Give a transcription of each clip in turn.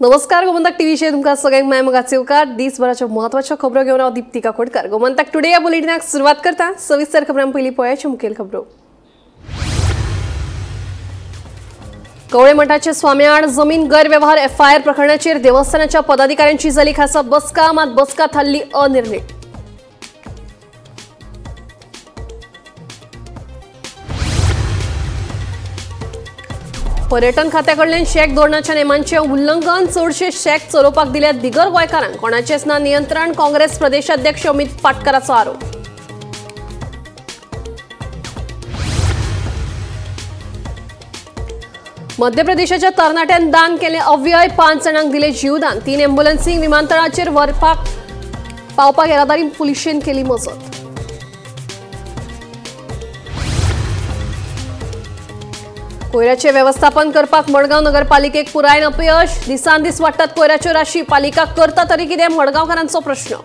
नमस्कार, गोमंतक टीव्हीचेर तुमकां सगळ्यांक माय मोगाचे उपकार. दिसभराच्यो म्हत्वाच्यो खबरो घेवन हांव दीप्ती काकोडकर. गोमंतक टुडे ह्या बुलेटिनाक सुरवात करता. सविस्तर खबरां पयलीं पळयाच्यो मुखेल खबरो. कवळे मठाचे स्वाम्याआड जमीन गैरव्यवहार एफआयआर प्रकरणाचेर देवस्थानाच्या पदाधिकाऱ्यांची जाली खासा बसका, मात बसका थारली अनिर्णित. पर्यटन खात्याकडल्यान शॅक धोरणाच्या नेमांचे उल्लंघन, चडशे शॅक चलोवपाक दिल्या बिगर गोंयकारांक, कोणाचेच ना नियंत्रण, काँग्रेस प्रदेशाध्यक्ष अमित पाटकराचो आरोप. मध्य प्रदेशाच्या तरणाट्यान दान केले अव्यय, 5 जाणांक दिले जीवदान, 3 एम्ब्युलन्सींक विमानतळाचेर व्हरपाक पावपाक येरादारी पुलिशेन केली मजत. कोयराचे व्यवस्थापन करपाक मडगांव नगरपालिकेक पुरायेन अपयश, दिसान दीस वाडटात कोयराच्यो राशी, पालिका करता तरी कितें, मडगांवकारांचो प्रश्न.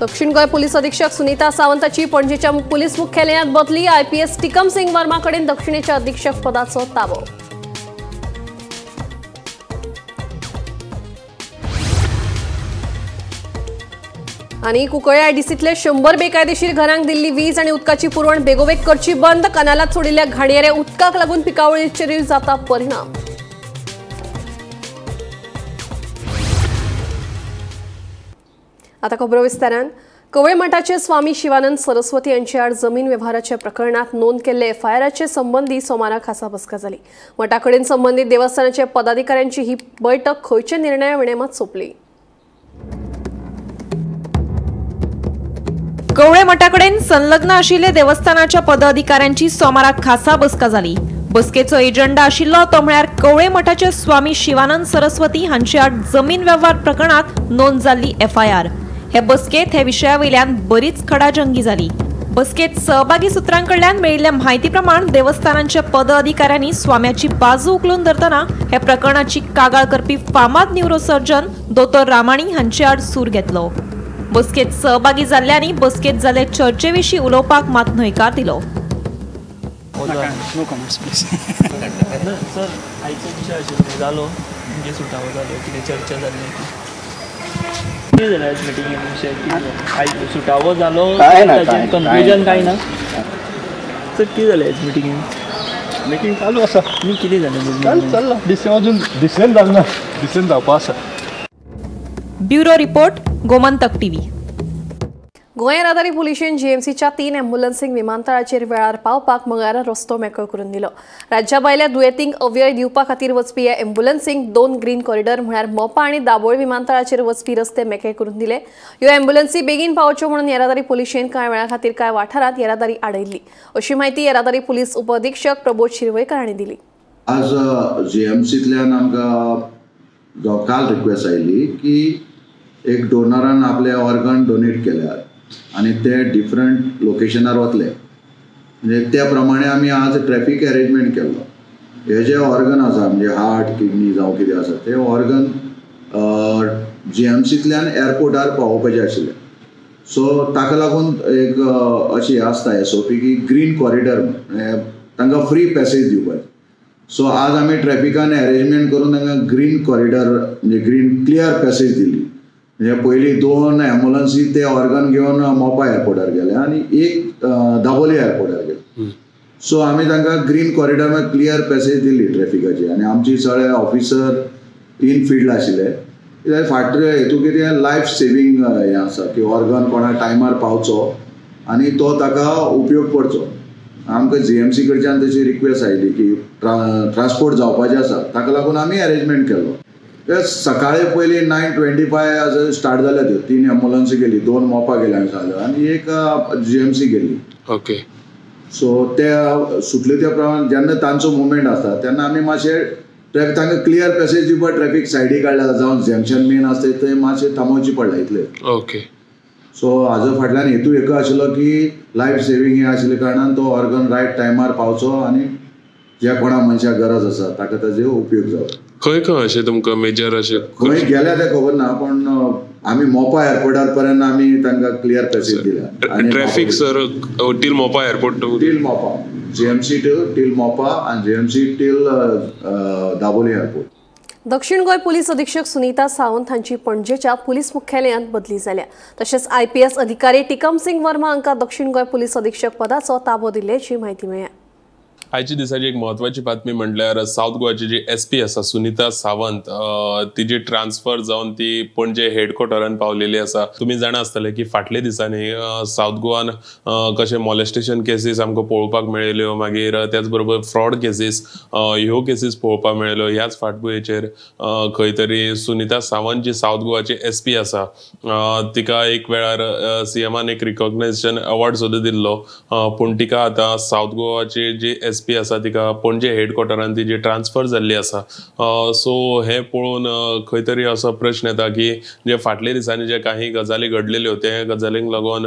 दक्षिण गोंय पोलीस अधीक्षक सुनीता सावंताची पणजेच्या पोलीस मुख्यालयांत बदली, आयपीएस टिकम सिंग वर्मा कडेन दक्षिणेच्या अधीक्षक पदाचो ताबो. आनी कुंकळ्ळे आयडीसींतले 100 बेकायदेशीर घरांक दिल्ली वीज आनी उदकाची पुरवण बेगोबेग करची बंद, कनालात सोडिल्ल्या घाणयाऱ्या उदकाक लागून पिकावळीचेर जाता परिणाम. आता खबरो विस्तारान. कवळे मठाचे स्वामी शिवानंद सरस्वती यांचे आड जमीन व्यवहाराच्या प्रकरणात नोंद केल्ले एफआयआराचे संबंधी सोमारा खासा बसका जाली. मठाकडेन संबंधित देवस्थानाच्या पदाधिकाऱ्यांची ही बैठक खंयचे निर्णय विणे मात सोंपली. कवळे मठाकडेन संलग्न आशिल्ले देवस्थानाच्या पदाधिकाऱ्यांची सोमाराक खासा बसका जाली. बसकेचो एजंडा आशिल्लो तो म्हळ्यार कवळे मठाचे स्वामी शिवानंद सरस्वती हांचे आड जमीन वेव्हार प्रकरणात नोंद जाल्ली एफआयआर. हे बसकेत हे विशया वयल्यान बरीच खडाजंगी जाली. बसकेत सहभागी सुत्रांकडल्यान मेळिल्ल्या म्हायती प्रमाण देवस्थानांच्या पदाधिकाऱ्यांनी स्वाम्याची बाजू उखलून धरतना हे प्रकरणाची कागाळ करपी फामाद न्यूरोसर्जन दोतोर रामाणी हांचे आड सूर घेतलो. बसकेत सहभागी जाल्ल्यांनी बसकेत जाल्ले चर्चेविशीं उलोवपाक मात न्हयकार दिलो. मिटींग चालू आसा, कितें जालें चल्ला, अजून डिसिजन जालें ना, डिसिजन जावपा आसा. Bureau report, Gomantak TV. Goa येरादारी पुलिशेन जीएमसीच्या 3 एम्ब्युलन्सींक विमानतळाचेर वेळार पावपाक मंगळारा रस्तो मेकळो करून दिलो. राज्या भायल्या दुयेंतींक अव्यय दिवपा खातीर वचपी ह्या एम्ब्युलन्सींक 2 ग्रीन कॉरिडॉर म्हळ्यार मोपा आनी दाबोळी विमानतळाचेर वचपी रस्ते मेकळे करून दिले. ह्यो एम्ब्युलन्सी बेगीन पावच्यो म्हणून येरादारी पुलिशेन कांय वेळा खातीर कांय वाठारांत येरादारी आडयल्ली, अशी म्हायती येरादारी पुलीस उपअधीक्षक प्रबोध शिरवयकर हांणी दिली. आज जीएमसींतल्यान आमकां काल रिक्वेस्ट आयली की एक डोनरान आपले ऑर्गन डोनेट केल्यात आनी ते डिफरंट लोकेशनार वतले, म्हणजे त्या प्रमाणे आमी आज ट्रॅफीक अरेंजमेंट केल्लो. हे जे ऑर्गन आसा म्हणजे हार्ट, किडनी जावं कितें आसा ते ऑर्गन जीएमसींतल्यान एअरपोर्टार पावोवपाचे आशिल्ले. सो ताका लागून एक अशी आसता एसओपी की ग्रीन कॉरिडॉर तांकां फ्री पॅसेज दिवपाची. सो आज आमी ट्रॅफिकान अरेंजमेंट करून तांकां ग्रीन कॉरिडॉर म्हणजे ग्रीन क्लियर पॅसेज दिली. म्हणजे पयलीं 2 एम्बुलन्सी ते ऑर्गन घेवन मोपा एअरपोर्टार गेले आनी एक दाबोली एअरपोर्टार गेले. सो आमी तांकां ग्रीन कॉरिडॉर क्लियर पॅसेज दिली ट्रॅफिकाची आनी आमची सगळे ऑफिसर इन फिल्ड आशिल्ले. कित्याक फाटले हेतू कितें लायफ सेवींग हें आसा की ऑर्गन कोणा टायमार पावचो आनी तो ताका उपयोग पडचो. आमकां जीएमसी कडच्यान तशी रिक्वेस्ट आयली की ट्रान्सपोर्ट जावपाचें आसा, ताका लागून आमी अरेंजमेंट केलो. सकाळी पयलीं 9:25 स्टार्ट जाल्या त्यो 3 एम्बुलन्सी गेली, 2 मोपा गेल्या आमी आनी एक जीएमसी गेली. ओके, सो ते सुटले त्या प्रमाणे जेन्ना तांचो मुवमेंट आसता तेन्ना आमी मातशे ट्रॅफिक तांकां क्लियर पॅसेज दिवपाक ट्रॅफिक सायडी काडल्या, जावं जंक्शन मेन आसता थंय मातशें थांबोवची पडला इतले. ओके, सो हाजो फाटल्यान हेतू एक आशिल्लो की लायफ सेवींग हें आशिल्ल्या कारणान तो ऑर्गन रायट टायमार पावचो आनी ज्या कोणा मनशाक गरज आसा ताका ताजो उपयोग जावचो. खंय खंय अशें तुमकां मेजर अशें खंय गेल्या तें खबर ना, पण आमी मोपा एअरपोर्टार पर्यंत आमी तांकां क्लियर पॅसेज दिल्या. Traffic sir till Mopa airport to till Mopa, GMC till Mopa आनी जीएमसी टील दाबोली एअरपोर्ट. दक्षिण गोंय पुलीस अधीक्षक सुनीता सावंत हांची पणजेच्या पुलीस मुख्यालयांत बदली जाल्या. तशेंच IPS अधिकारी टिकम सिंग वर्मा हांकां दक्षिण गोंय पुलीस अधीक्षक पदाचो ताबो दिल्ल्याची म्हायती मेळ्ळ्या. आयच्या दिसाची एक म्हत्वाची बातमी म्हणल्यार सावथ गोवाची जी SP आसा सुनीता सावंत तिजी ट्रान्सफर जावन ती पणजे हेडक्वॉर्टरान पावलेली आसा. तुमी जाणा आसतले की फाटल्या दिसांनी सावथ गोवान कशें मॉलेस्टेशन केसीस आमकां पळोवपाक मेळ्ळ्यो, मागीर त्याच बरोबर फ्रॉड केसीस ह्यो केसीस पळोवपाक मेळ्ळ्यो. ह्याच फाटभुंयेचेर खंय तरी सुनीता सावंत जी सावथ गोवाची SP आसा तिका एक वेळार CMआन एक रिकॉग्नायझेशन अवॉर्ड सुद्दां दिल्लो, पूण तिका आतां सावथ गोवाची जी SP आसा तिका पणजे हेडक्वॉर्टरान तिजी ट्रान्सफर जाल्ली आसा. सो हे पळोवन खंय तरी असो प्रश्न येता की जे फाटल्या दिसांनी जे काही गजाली घडलेल्यो ते गजालींक लागून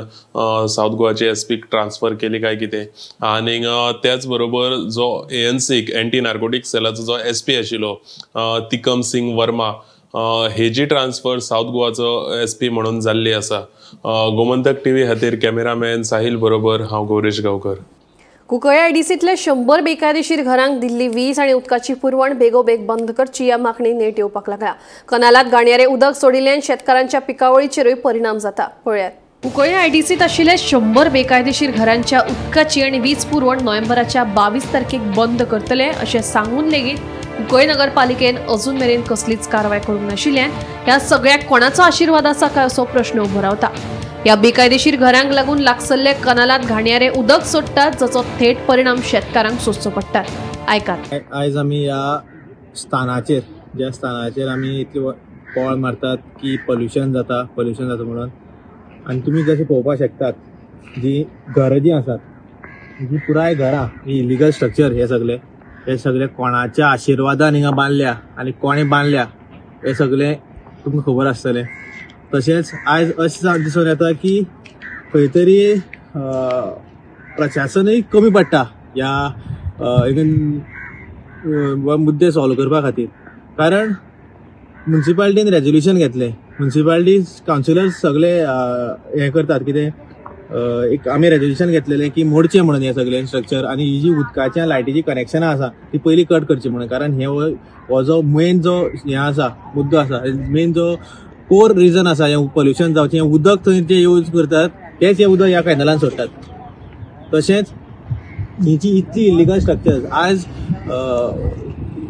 सावथ गोवाची SPक ट्रान्सफर केली काय कितें. आनीक त्याच बरोबर जो ANCक एंटी नार्कोटीक सेलाचो जो SP आशिल्लो तिकम सिंग वर्मा हेजी ट्रान्सफर सावथ गोवाचो SP म्हणून जाल्ली आसा. गोमंतक टीव्ही खातीर कॅमेरामॅन साहिल बरोबर हांव गौरेश गांवकर. कुंकळ्ळे आयडीसींतले 100 बेकायदेशीर घरांक दिल्ली वीज आनी उदकाची पुरवण बेगोबेग बंद करची ह्या मागणी नेट येवपाक लागला. कनालात घाणयारें उदक सोडिल्ल्यान शेतकारांच्या पिकावळीचेरूय परिणाम जाता. पळयात. कुंकळ्ळे आयडीसींत आशिल्ल्या 100 बेकायदेशीर घरांच्या उदकाची आनी वीज पुरवण नोव्हेंबराच्या 22 तारखेक बंद करतले अशें सांगून लेगीत कुंकळ्ळे नगरपालिकेन अजून मेरेन कसलीच कारवाय करूंक नाशिल्ल्यान ह्या सगळ्याक कोणाचो आशिर्वाद आसा काय असो प्रश्न उबो रावता. ह्या बेकायदेशीर घरांक लागून लागसल्ले कनालात घाणयारे उदक सोडटात, जाचो थेट परिणाम शेतकारांक सोंसचो पडटा. आयकात. आयज आमी ह्या स्थानाचेर, ज्या स्थानाचेर आमी इतली पोळ मारतात की पोल्युशन जाता, पोल्युशन जाता म्हणून, आनी तुमी जशें पळोवपाक शकतात जी घरां जीं आसात जी पुराय घरां ही इलिगल स्ट्रक्चर, हे सगळे कोणाच्या आशिर्वादान हिंगा बांदल्या आनी कोणें बांदल्या हे सगळें तुमकां खबर आसतलें. तशेंच आयज अशें दिसून येता की खंय तरी प्रशासनूय कमी पडटा ह्या मुद्दे सॉल्व करपा खातीर, कारण मुन्सिपालिटीन रेजोल्युशन घेतलें, मुन्सिपालिटी कावन्सिलर्स सगळे हें करतात कितें एक आमी रेजोल्युशन घेतलेलें की मोडचें म्हणून हें सगळें स्ट्रक्चर आनी ही जी उदकाच्या लायटीची कनेक्शनां आसा ती पयलीं कट करची म्हणून, कारण हे हो जो मेन जो हें आसा मुद्दो आसा, मेन जो कोर रिजन आसा हें पोल्युशन जावचें, हें उदक थंय जे यूज करतात तेंच हें उदक ह्या कॅनलान सोडटात. तशेंच ही जी इतली इलिगल स्ट्रक्चर्स आज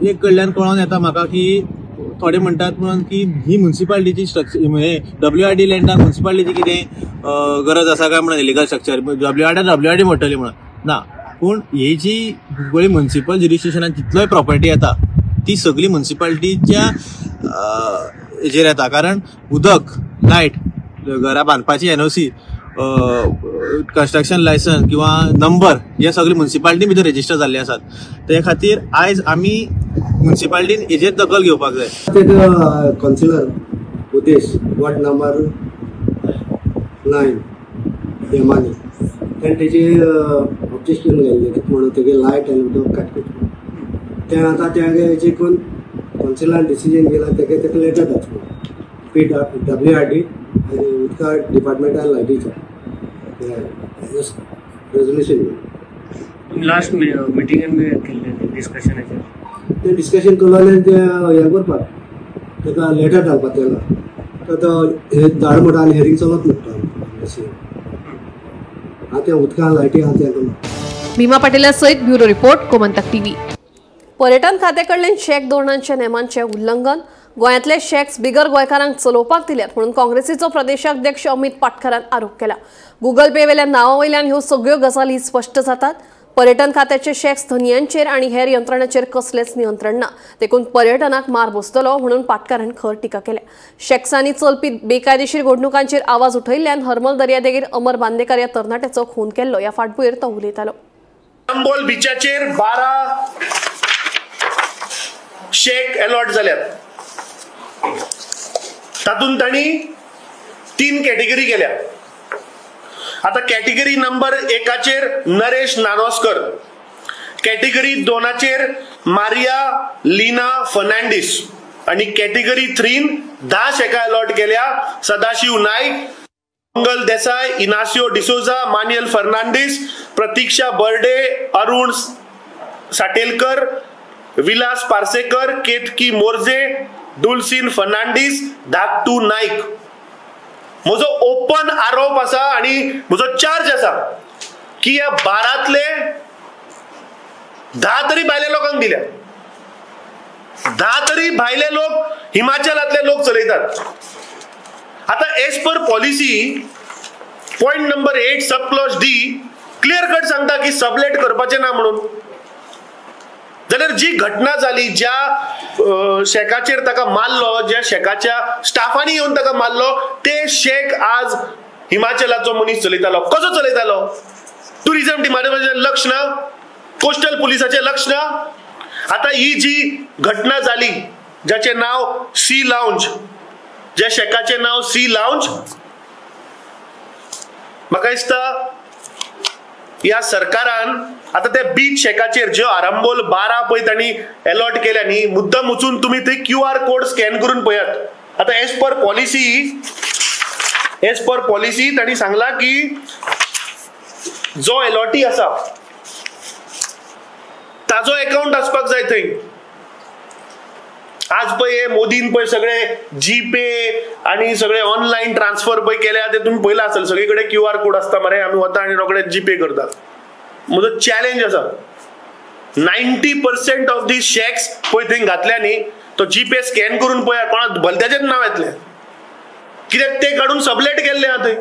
एक कडल्यान कळोन येता म्हाका की थोडे म्हणटात म्हणून की ही मुन्सिपालिटीची स्ट्रक्चर हे WRD लँडाक मुन्सिपालिटीची कितें गरज आसा काय म्हणून इलिगल स्ट्रक्चर WRD म्हणटली म्हणून ना, पूण ही जी कुंकळ्ळी मुन्सिपल ज्युरिस्डिक्शनान जितलोय प्रॉपर्टी येता ती सगळी मुन्सिपालिटीच्या हेजेर येता, कारण उदक, लायट, घरां बांदपाची NOC, construction licence किंवा नंबर हे सगळे मुन्सिपालिटी भितर रेजिस्टर जाल्ले आसात. ते खातीर आयज आमी मुन्सिपालिटीन हेजेर दखल घेवपाक जाय. कावन्सिलर उदेश वॉर्ड नंबर 9 देमानी ताणें तेजे ऑब्जेक्शन घाल्लें कितें म्हणून तेगे लायट आनी उदक काट करता तें आतां तें जे कोण कावन्सिलान डिसिजन घेयला तेका तेका लेटर धाडचो PWRD आनी उदका डिपार्टमेंटान लायटीच्या रेजोल्युशन. लास्ट मिटिंगेन बी केल्लें डिस्कशनाचेर तें डिस्कशन केलो जाल्यार तें हें करपाक ताका लेटर धाडपाक तेका तो हे धाड म्हणटा आनी हेरींग चलत म्हणटा अशें आतां तें उदकान लायटी आहा तें. भीमा पाटीला सयत ब्युरो रिपोर्ट, गोमंतक टीव्ही. पर्यटन खात्या कडल्यान शॅक धोरणांच्या नेमांचें उल्लंघन, गोंयांतले शॅक्स बिगर गोंयकारांक चलोवपाक दिल्यात म्हणून काँग्रेसीचो प्रदेशाध्यक्ष अमित पाटकरान आरोप केला. गुगल पे वेल्या नांवा वयल्यान ह्यो सगळ्यो गजाली स्पश्ट जातात. पर्यटन खात्याचे शॅक्स धनयांचेर आनी हेर यंत्रणाचेर कसलेंच नियंत्रण ना, देखून पर्यटनाक मार बसतलो म्हणून पाटकारान खर टिका केल्या. शॅक्सांनी चलपी बेकायदेशीर घडणुकांचेर आवाज उठयल्ल्यान हरमल दर्यादेगेर अमर बांदेकर ह्या तरणाट्याचो खून केल्लो. ह्या फाटभुंयेर तो उलयतालो. आंबोल बिचाचेर 12 शेक अलॉट जाल्यात, तातूंत तांणी 3 कॅटेगरी केल्या. आता category number 1 Naresh Nanoskar, category 2 Maria Lina Fernandes आणि कॅटेगरी 3 10 शेका अलॉट केल्या Sadashiv Naik, Mangal Desai, Inacio D'Souza, Manuel Fernandes, Pratiksha Barde, Arun Satelkar, Vilas Parsekar, Ketki Morje, Dulcine Fernandes, Dhaktu Naik. म्हजो ओपन आरोप आसा आणि म्हजो चार्ज आसा की ह्या 12तले 10 तरी भायल्या लोकांक दिल्या, 10 तरी भायले लोक हिमाचलांतले लोक चलयतात। आता as per policy point number 8 sub clause D clear cut सांगता की सबलेट करपाचें ना म्हणून। जाल्यार जी घटना जाली, ज्या शेकाचेर ताका मारलो, ज्या शेकाच्या स्टाफांनी येवन ताका मारलो, ते शेक आज हिमाचलाचो मनीस चलयतालो। कसो चलयतालो? टुरिझम डिपार्टमेंटाचें लक्ष ना, कोस्टल पुलिसाचें लक्ष ना। आता ही जी घटना जाली ज्याचें नांव सी लावंज, ज्या शेकाचें नांव सी लावंज, म्हाका दिसता ह्या सरकारान आता त्या बीच शेकाचेर ज्यो आरंबोल 12 पळय तांणी अलॉट केल्या न्ही, मुद्दम वचून तुमी थंय QR code scan करून पळयात। आता एज पर पॉलिसी तांणी सांगला की जो अलॉटी आसा ताजो अकाउंट आसपाक जाय थंय। आज पळय मोदीन पळय सगळे जी पे आणि सगळे ऑनलायन ट्रान्सफर पळय केल्या, ते तुमी पळयला आसतले, सगळे कडेन QR code आसता मरे, आमी वता आनी रोखडे जी पे करता। म्हजो चॅलेंज आसा 90% ऑफ the shacks पळय थंय घातल्या न्ही, तो जी पे स्कॅन करून पळया कोणा भलत्याचेच नांव येतलें, कित्याक ते काडून सबलेट केल्ले आहा थंय।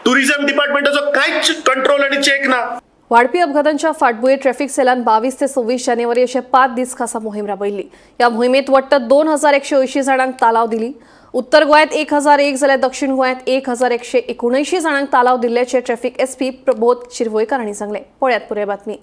टुरिझम डिपार्टमेंटाचो कांयच कंट्रोल आनी चॅक ना। वाढपी अपघातांच्या फाटभुंयेर ट्रॅफिक सेलान 22 ते 26 जानेवारी अशे 5 दीस खासा मोहीम राबयल्ली। ह्या मोहिमेत वट्ट 2180 जाणांक तालाव दिली। उत्तर गोंयांत 1001 जाल्यार दक्षिण गोंयांत 1179 जाणांक तालाव दिल्ल्याचे ट्रॅफिक एसपी प्रबोध शिरवयकर हांणी सांगलें। पळयात पुराय बातमी।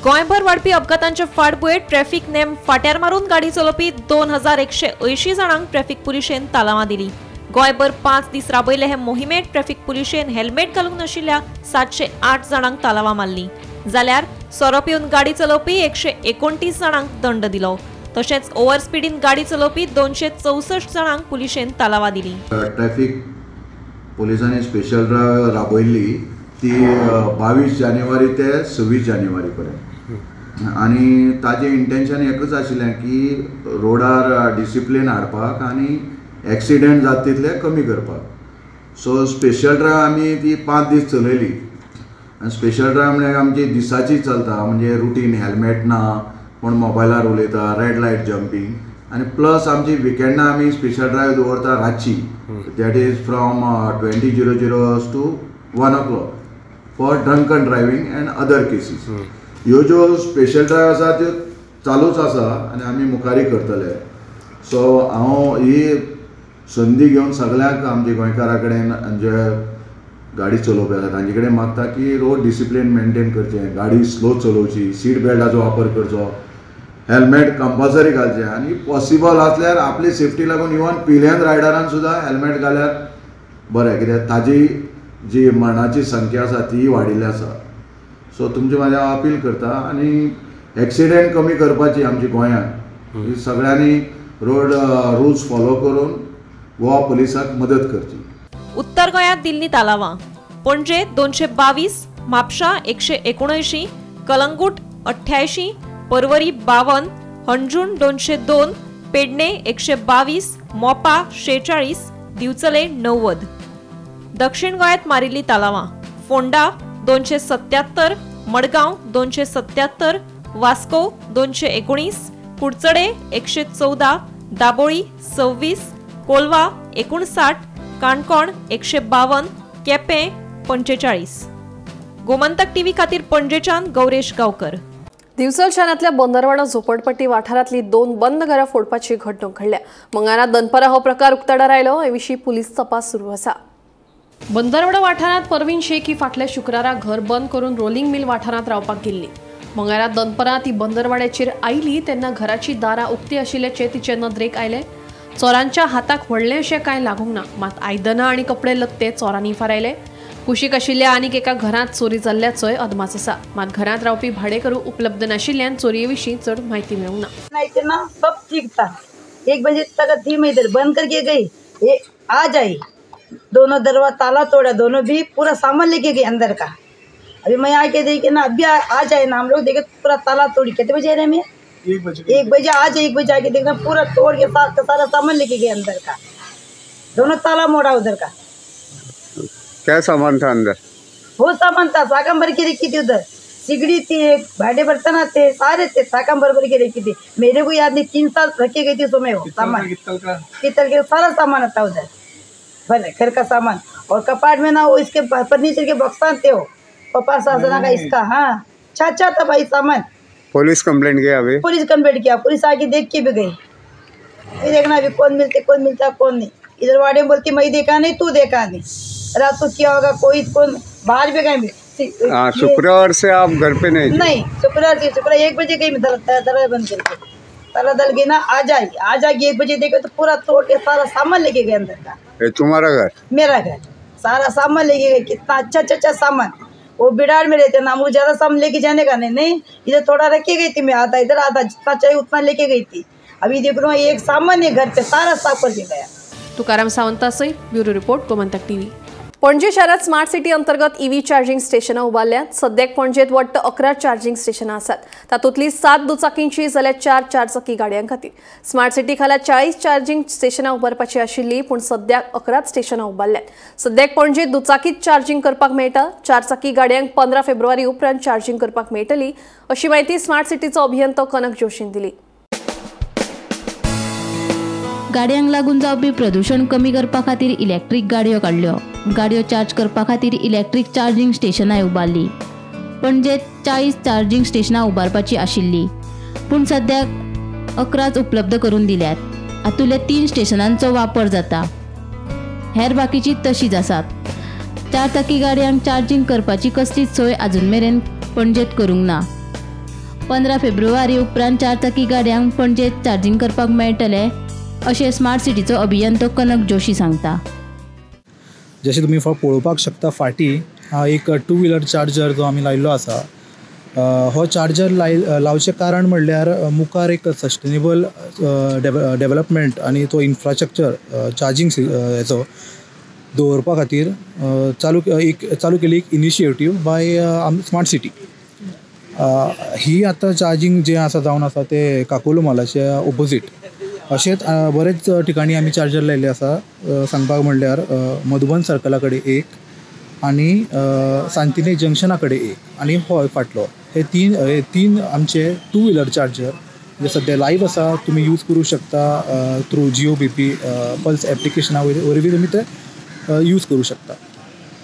गोंयभर वाढपी अपघातांच्या फाटभुंयेर ट्रॅफिक नेम फाट्यार मारून गाडी चलोवपी 2180 जाणांक ट्रॅफिक पुलिशेन तालावां दिली। गोंयभर 5 दीस राबयले हे मोहिमेत ट्रॅफिक पुलिशेन हेल्मेट घालूंक नाशिल्ल्या 708 जाणांक तालावां मारली, जाल्यार सोरो पिवन गाडी चलोवपी 129 जाणांक दंड दिलो। तशेंच ओव्हर स्पिडीन गाडी चलोवपी 264 जाणांक पुलिशेन तालावां दिली। ट्रॅफिक पुलिसांनी स्पेशल ड्रायव्ह राबयल्ली ती 22 जानेवारी ते 26 जानेवारी पर्यंत, आनी ताजें इंटेन्शन एकूच आशिल्लें की रोडार डिसिप्लीन हाडपाक आनी एक्सिडेंट जाता तितले कमी करपाक। सो स्पेशल ड्रायव्ह आमी ती 5 दीस चलयली आनी स्पेशल ड्रायव्ह म्हळ्यार आमची दिसाची चलता, म्हणजे रुटीन हेल्मेट ना, कोण मोबायलार उलयता, रेड लायट जंपींग, आनी प्लस आमची विकेंडा आमी स्पेशल ड्रायव्ह दवरता रातची, that is from 20:00 to 1 o'clock for drunken driving and other cases. ह्यो ज्यो स्पेशल ड्रायव्ह आसा त्यो चालूच आसा आनी आमी मुखारी करतले। सो हांव ही संदी घेवन सगळ्यांक आमच्या गोंयकारा कडेन जे गाडी चलोवपी आसा तांचे कडेन मागता की रोड डिसिप्लीन मेंटेन करचें, गाडी स्लो चलोवची, सीट बेल्टाचो वापर करचो, हेल्मेट कंपल्सरी घालचें आनी पॉसिबल आसल्यार आपली सेफ्टी लागून इवन पिलियन रायडरान सुद्दां हेल्मेट घाल्यार बरें, कित्याक ताजी जी मरणाची संख्या आसा ती वाडिल्ली आसा। सो तुमचे म्हाज्या हांव अपील करता आनी एक्सिडेंट कमी करपाची आमची गोंयांत सगळ्यांनी रोड रुल्स फॉलो करून गोवा पुलिसाक मदत करची। उत्तर गोंयांत दिल्ली तालावां पणजे 222, म्हापशा 179, कलंगूट 88, परवरी 52, हणजूण 202, पेडणे 122, मोपा 46, दिवचले 90। दक्षिण गोंयांत मारिल्ली तालावां फोंडा 277, मडगांव 277, वास्को 219, कुडचडे 114, दाबोळी 26, कोलवा 59, काणकोण 152, केपें 45। गोमंतक टीव्ही खातीर पणजेच्यान गौरेश गावकर। दिवचल शारांतल्या बंदरवाडो झोपडपट्टी वाठारांतली 2 बंद घरां फोडपाची घडणूक घडल्या। मंगळारा दनपारा हो प्रकार उक्ताडार आयलो। हे विशीं पुलीस तपास सुरू आसा। बंदरवाडो वाठारांत परवीन शेख ही फाटल्या शुक्रारा घर बंद करून रोलिंग मिल वाठारांत रावपाक गेल्ली। मंगळारा दनपारा ती बंदरवाड्याचेर आयली तेन्ना घराची दारां उक्ती आशिल्ल्याचें तिचे नदरेक आयलें। चोरांच्या हाताक व्हडलें अशें कांय लागूंक ना, मात आयदनां आनी कपडे लत्ते चोरांनी फारायले। कुशीक आशिल्ल्या आनीक एका घरांत चोरी जाल्ल्याचोय अदमास आसा. मात घरांत रावपी भाडेकरू उपलब्ध नाशिल्ल्यान चोरये विशीं चड म्हायती मेळूंक ना. इतना सब ठीक था, 1 बजे तक थी मैं इधर बंद करके गई, ये आज आई, दोनों दरवाजा ताला तोड़ा, दोनों भी पूरा सामान लेके गए अंदर का। अभी मैं आके देखे ना, अभी आ जाए ना हम लोग देखे पूरा ताला तोड़ी। कितने बजे रहे मैं? 1 बजे। आज 1 बजे आके देखना पूरा तोड़ के सारा सामान लेके गए अंदर का, दोनों ताला मोड़ा उधर का। क्या सामान था अंदर? बहुत सामान था, साकम भर के रखी थी उधर, सिगड़ी थी, एक भांडे बर्तन आते सारे थे, साकम भर भर के रखी थी। मेरे को याद नहीं, 3 साल रखे गई थी उसमें वो सामान, पीतल के सारा सामान था उधर, भले घर का सामान। और कपाट में ना वो इसके फर्नीचर के बक्सा थे, वो पप्पा सासना का इसका, हाँ अच्छा था भाई सामान। पुलिस कंप्लेंट किया? अभी पुलिस कंप्लेंट किया, पुलिस आके देख के भी गई। ये देखना अभी कौन मिलते, कौन मिलता कौन नहीं। इधर वाड़े में बोलती मैं देखा नहीं, तू देखा नहीं, रात को क्या होगा कोई कौन बाहर भी गए। शुक्रवार से आप घर पे नहीं? नहीं, शुक्रवार से शुक्रवार 1 बजे गई मैं, दरवाजा बंद करके ताला दल गई ना। आ जाएगी, आ जाएगी 1 बजे देखे तो पूरा तोड़ के सारा सामान लेके गए अंदर का। ये तुम्हारा घर? मेरा घर, सारा सामान लेके गए, कितना अच्छा अच्छा अच्छा सामान। वो बिडार में रहते ना, हमको ज़्यादा सामान लेके जाने का नहीं, नहीं इधर थोड़ा रखे गई थी मैं, आधा इधर आधा जितना चाहिए उतना लेके गई थी। अभी देख रहा हूँ एक सामान है घर पे सारा साफ करके गया। तुकाराम सावंतासहित ब्युरो रिपोर्ट, गोमंतक टीव्ही। पणजे शहरात स्मार्ट सिटी अंतर्गत ईव्ही चार्जिंग स्टेशनां उबारल्यांत. सद्याक पणजेंत वट्ट 11 चार्जिंग स्टेशनां आसात. तातूंतली 7 दुचाकींची जाल्यार 4 चारचाकी गाडयां खातीर. स्मार्ट सिटी खाला 40 चार्जिंग स्टेशनां उबारपाची आशिल्ली, पूण सद्याक 11 स्टेशनां उबारल्यांत. सद्याक पणजेंत दुचाकीत चार्जिंग करपाक मेळटा. चारचाकी गाडयांक 15 फेब्रुवारी उपरांत चार्जिंग करपाक मेळटली अशी म्हायती स्मार्ट सिटीचो अभियंतो कनक जोशीन दिली. गाडयांक लागून जावपी प्रदूषण कमी करपा खातीर इलेक्ट्रीक गाडयो काडल्यो. गाडयो चार्ज करपा खातीर इलेक्ट्रीक चार्जिंग स्टेशनां उबारली. पणजेंत 40 चार्जिंग स्टेशनां उबारपाची आशिल्ली, पूण सद्याक 11 उपलब्ध करून दिल्यात. हातूंतल्या 3 स्टेशनांचो वापर जाता, हेर बाकीची तशीच आसात. चारचाकी गाडयांक चार्जिंग करपाची कसलीच सोय आजून मेरेन पणजेंत करूंक ना. 15 फेब्रुवारी उपरांत चारचाकी गाडयांक पणजेंत चार्जिंग करपाक मेळटलें अशें स्मार्ट सिटीचो अभियंतो कनक जोशी सांगता. जशें तुमी पळोवपाक शकता फाटीं एक टू व्हिलर चार्जर जो आमी लायिल्लो आसा, हो चार्जर लावचें कारण म्हणल्यार मुखार एक सस्टेनेबल डेवलपमेंट आनी तो इन्फ्रास्ट्रक्चर चार्जींग हेचो दवरपा खातीर चालू केली एक इनिशिएटीव बाय स्मार्ट सिटी. ही आतां चार्जींग जें आसा जावन आसा तें काकोलू मॉलाच्या ओपोजीट. अशेंच बरेच ठिकाणी आमी चार्जर लायिल्ले आसा. सांगपाक म्हणल्यार मधुबन सर्कला कडेन एक आनी सांतिने जंक्शना कडेन एक आनी हो फाटलो, हे तीन आमचे टू व्हिलर चार्जर जे सद्या लायव्ह आसा. तुमी यूज करूं शकता थ्रू जियो बी पी पल्स एप्लिकेशना वरवीं तुमी ते यूज करूं शकता.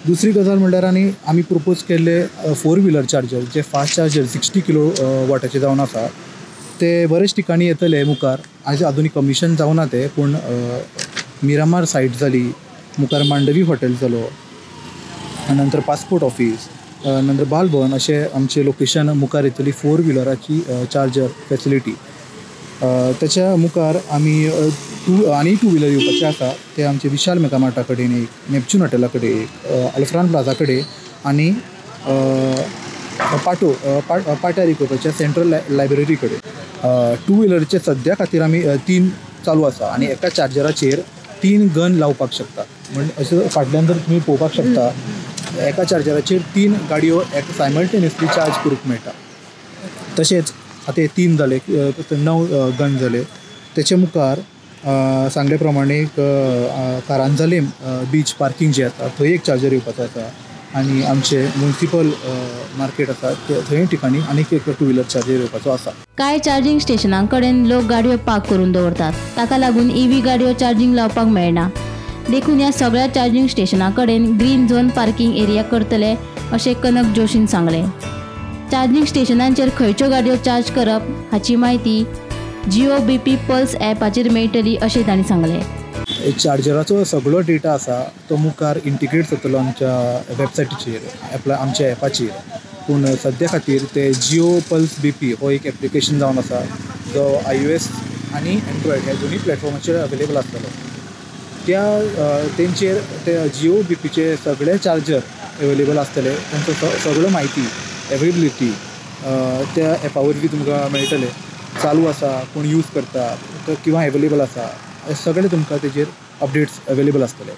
दुसरी गजाल म्हणल्यार आनी आमी प्रपोज केल्ले फोर व्हिलर चार्जर जे फास्ट चार्जर 60 किलो वॉटाचे जावन आसा, ते बरेच ठिकाणी येतले मुखार. आयज आजुनूय कमिशन जावना ते, पूण मिरामार सायट जाली, मुखार मांडवी हॉटेल जालो, नंतर पासपोर्ट ऑफीस, नंतर बालभवन, अशें आमचें लोकेशन मुखार येतली फोर व्हिलराची चार्जर फॅसिलिटी. त्याच्या मुखार आमी आनी टू व्हिलर येवपाचे आसा, ते आमचे विशाल मेगामार्टा कडेन एक, नेपच्यून हॉटेला कडेन एक, अल्फ्रान प्लाझा कडेन आनी पाटो पाट्यार येवपाच्या सेंट्रल लायब्ररी कडेन. टू व्हिलरचे सद्या खातीर आमी 3 चालू आसा आनी एका चार्जराचेर 3 गन लावपाक शकता. म्हण अशें फाटल्यान जर तुमी पळोवपाक शकता, एका चार्जराचेर 3 गाडयो एक सायमल्टेनियसली चार्ज करूंक मेळटा. तशेंच आतां हे 3 जाले, 9 गन जाले. तेचे मुखार सांगले प्रमाणे एक कारांजालीम बीच पार्कींग जें आसा थंय एक चार्जर येवपाचो आसा आनी आमचे म्युनिसिपल मार्केट आसा थंय ठिकाणी आनीक एक टू व्हिलर चार्जर येवपाचो आसा. कांय चार्जिंग स्टेशनां कडेन लोक गाडयो पार्क करून दवरतात, ताका लागून ईव्ही गाडयो चार्जिंग लावपाक मेळना. देखून ह्या सगळ्या चार्जिंग स्टेशनां कडेन ग्रीन झोन पार्किंग एरिया करतले अशें कनक जोशीन सांगलें. चार्जिंग स्टेशनांचेर खंयच्यो गाडयो चार्ज करप हाची म्हायती जिओ बी पी पल्स ॲपाचेर मेळटली अशें तांणी सांगलें. चार्जराचो सगळो डेटा आसा तो मुखार इंटिग्रेट जातलो आमच्या वेबसायटीचेर, आमच्या एपाचेर. पूण सद्या खातीर ते जिओ पल्स बी पी हो एक एप्लिकेशन जावन आसा जो iOS आनी एंड्रॉयड ह्या दोनूय प्लॅटफॉर्माचेर अवेलेबल आसतलो. त्या तेंचेर ते जिओ बी पीचे सगळे चार्जर अवेलेबल आसतले, तांचो सगळो म्हायती अवेलेबिलिटी त्या एपा वरवीं तुमकां मेळटले. चालू आसा, कोण यूज करता किंवा अवेलेबल आसा, हे सगळे तुमकां तेजेर अपडेट्स अवेलेबल आसतले.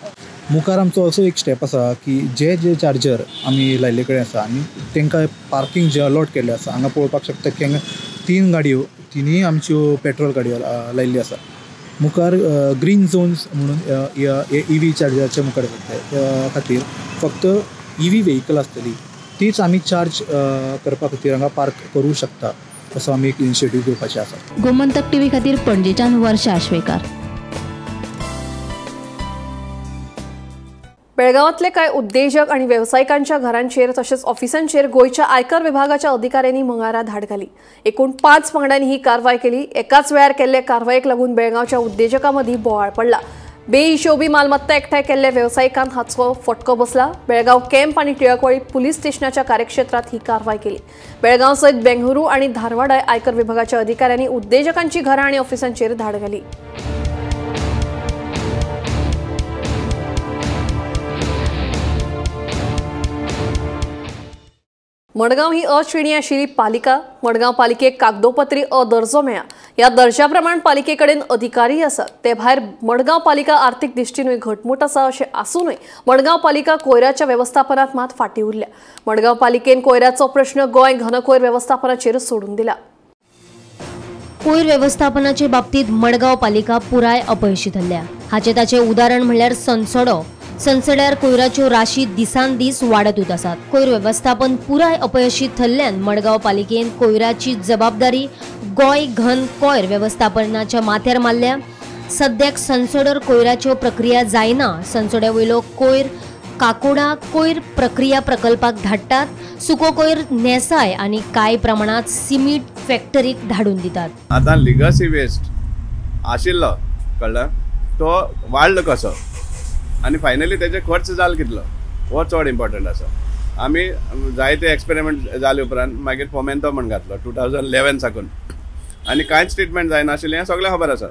मुखार आमचो असो एक स्टेप आसा की जे जे चार्जर आमी लायिल्ले कडेन आसा आनी तांकां पार्कींग जे अलॉट केल्लें आसा, हांगा पळोवपाक शकता की हांगा 3 गाडयो, तिनूय आमच्यो पेट्रोल गाडयो लायिल्ल्यो आसा. मुखार ग्रीन झोन्स म्हणून ईव्ही चार्जराच्या मुखार आसा, त्या खातीर फक्त ईव्ही व्हेकल आसतली तीच आमी चार्ज करपा खातीर हांगा पार्क करूं शकता, असो आमी एक इनिशिएटीव घेवपाचें आसा. गोमंतक टीव्ही खातीर पणजेच्यान वर्षा आश्वेकार. बेळगांवांतले कांय उद्देजक आनी वेवसायिकांच्या घरांचेर तशेंच ऑफिसांचेर गोंयच्या आयकर विभागाच्या अधिकाऱ्यांनी मंगळारा धाड घाली. एकूण 5 पंगडांनी ही कारवाय केली. एकाच वेळार केल्ले कारवायेक लागून बेळगांवच्या उद्देजकां मदीं बोवाळ पडला. बेहिशोबी मालमत्ता एकठांय केल्ल्या वेवसायिकांक हाचो फटको बसला. बेळगांव कॅम्प आनी टिळकवाडी पुलीस स्टेशनाच्या कार्यक्षेत्रांत ही कारवाय केली. बेळगांव सयत बेंगळुरू आनी धारवाडाय आयकर विभागाच्या अधिकाऱ्यांनी उद्देजकांची घरां आनी ऑफिसांचेर धाड घाली. मडगांव ही अ श्रेणी आशिल्ली पालिका. मडगांव पालिकेक कागदोपत्री अ दर्जो मेळ्ळा. ह्या दर्जा प्रमाण पालिके कडेन अधिकारी आसात. ते भायर मडगांव पालिका आर्थिक दृश्टीनूय घटमूट आसा अशें आसूनय मडगांव पालिका कोयराच्या वेवस्थापनात मात फाटीं उरल्या. मडगांव पालिकेन कोयराचो प्रश्न गोंय घन कोयर वेवस्थापनाचेर सोडून दिला. कोयर वेवस्थापनाचे बाबतींत मडगांव पालिका पुराय अपयशी थारल्या. हाचें ताचें उदाहरण म्हणल्यार सनसडो. सनसड्यार कोयराच्यो राशी दिसान दीस वाडतूच आसात. कोयर वेवस्थापन पुराय अपयशी थरल्यान मडगांव पालिकेन कोयराची जबाबदारी गोंय घन कोयर वेवस्थापनाच्या माथ्यार मारल्या. सद्याक सनसोडर कोयराच्यो प्रक्रिया जायना. सनसोड्या वयलो कोयर काकोडा कोयर प्रक्रिया प्रकल्पाक धाडटात. सुको कोयर नेसाय आनी कांय प्रमाणांत सिमीट फॅक्टरीक धाडून दितात. आतां लिगसी वेस्ट आशिल्लो कळ्ळें तो वाडलो कसो आनी फायनली तेजे खर्च जालो कितलो हो चड इम्पॉर्टंट आसा. आमी जायते एक्सपेरिमेंट जाले उपरांत मागीर फोमेंतो म्हण घातलो 2011 साकून आनी कांयच ट्रिटमेंट जायनाशिल्लें हें सगळें खबर आसा.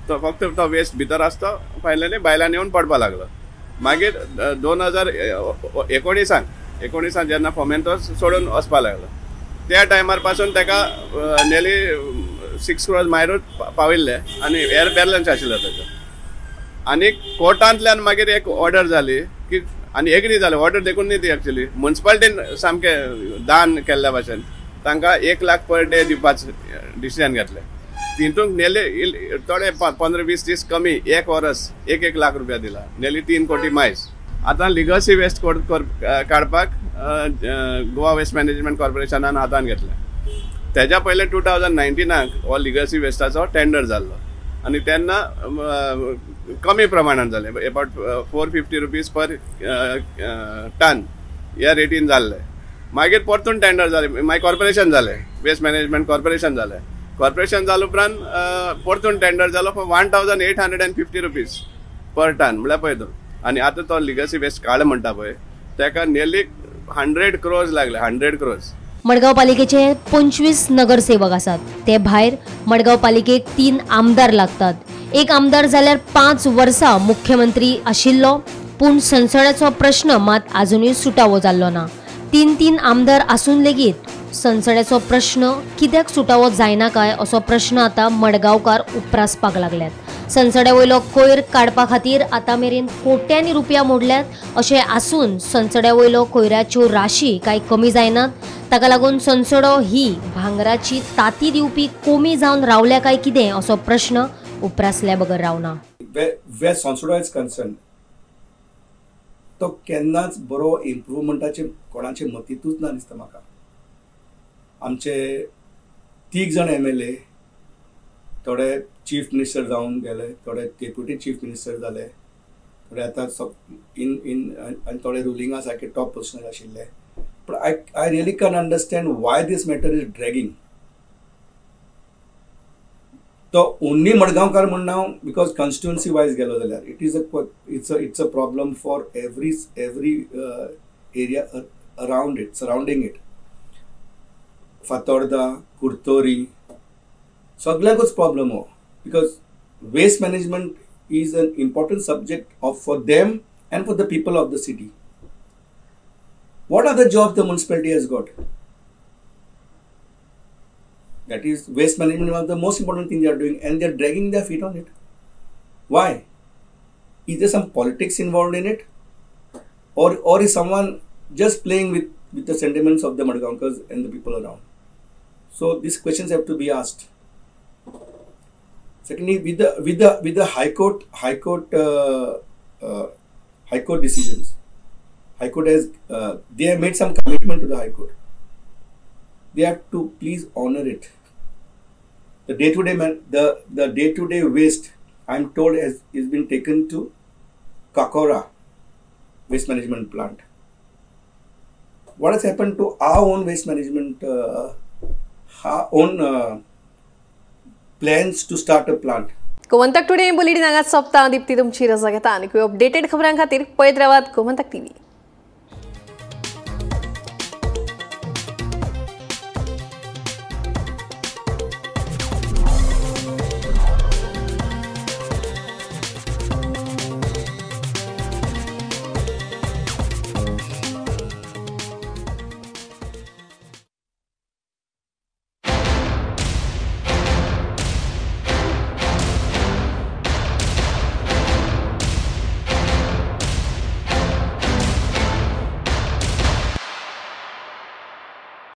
तो फक्त तो वेस्ट भितर आसता फायनली बायलांनी येवन पडपाक लागलो. मागीर 2019 जेन्ना फोमेंतो सोडून वचपाक लागलो त्या टायमार पासून ताका नियरली 6 crores मायरूच पाविल्ले आनी एअर बॅलन्स आशिल्लो ताचो. आनी कोर्टांतल्यान मागीर एक ऑर्डर जाली की आनी एग्री जालें ऑर्डर देखून न्ही ती एक्चुली मुन्सिपालिटीन सामकें दान केल्ल्या भाशेन तांकां 1 लाख पर डे दिवपाचें डिसिजन घेतलें. तितूंत नियरली थोडे 15-20 दीस कमी एक वरस 1-1 लाख रुपया दिला, नियरली 3 कोटी मायज. आतां लिगसी वेस्ट काडपाक गोवा वेस्ट मॅनेजमेंट कॉर्पोरेशनान हातान घेतलें. तेज्या पयलें 2019 हो लिगसी वेस्टाचो टेंडर जाल्लो आनी तेन्ना कमी प्रमाणान जालें, अबाउट 450 रुपीज पर टन ह्या रेटीन जाल्लें. मागीर परतून टेंडर जालें, मागीर कॉर्पोरेशन जालें, वेस्ट मॅनेजमेंट कॉर्पोरेशन जालें. कॉर्पोरेशन जाले उपरांत परतून टेंडर जालो 1850 रुपीज पर टन म्हळ्यार पळय तूं. आनी आतां तो लिगसी वेस्ट काड म्हणटा पळय ताका नियरली 100 crores लागले, 100 crores. Madgaon पालिकेचे 25 नगरसेवक आसात. ते भायर मडगांव पालिकेक 3 आमदार लागतात. एक आमदार जाल्यार 5 वर्सां मुख्यमंत्री आशिल्लो, पूण सनसड्याचो प्रश्न मात आजुनूय सुटावो जाल्लो ना. 3-3 आमदार आसून लेगीत सनसड्याचो प्रश्न कित्याक सुटावो जायना काय असो प्रश्न आतां मडगांवकार उप्रासपाक लागल्यात. सनसड्या वयलो कोयर काडपा खातीर आतां मेरेन कोट्यांनी रुपया मोडल्यात अशें आसून सनसड्या वयलो कोयराच्यो राशी कांय कमी जायनात. ताका लागून सनसडो ही भांगराची ताती दिवपी कोमी जावन रावल्या काय कितें असो प्रश्न उप्रासल्या बगर रावना. वे सनसडो is concern तो केन्नाच बरो इम्प्रुवमेंटाचे कोणाचे मतींतूच ना दिसता म्हाका. आमचे 3 जाण MLA थोडे चीफ मिनिस्टर जावन गेले, थोडे डेप्युटी चीफ मिनिस्टर जाले, थोडे आतां इन इन आनी थोडे रुलिंगा सारके टॉप पोजिशनार आशिल्ले. पूण I really can understand why this matter is dragging. तो ओन्ली मडगांवकार म्हण ना, because constituency wise गेलो जाल्यार it is a it's a problem for every every area around it, surrounding it. Fatorda, Curtorim सगळ्यांकूच problem हो, because waste management is an important subject of for them and for the people of the city. What are the jobs the municipality has got? That is waste management, one of the most important thing they are doing, and they are dragging their feet on it. Why? Is there some politics involved in it? Or is someone just playing with the sentiments of the Madgaonkars and the people around? So these questions have to be asked. Secondly, with the High Court decisions, High Court has they have made some commitment to the High Court. They have to please honor it. The day-to-day the day-to-day waste, I am told, is been taken to Kakora waste management plant. What has happened to our own waste management, our own plans to start a plant? Gomantak today bulletin हांगाच सोंपता. दीप्ती तुमची रजा घेता आनी updated खबरां खातीर पळयत रावात गोमंतक टीव्ही.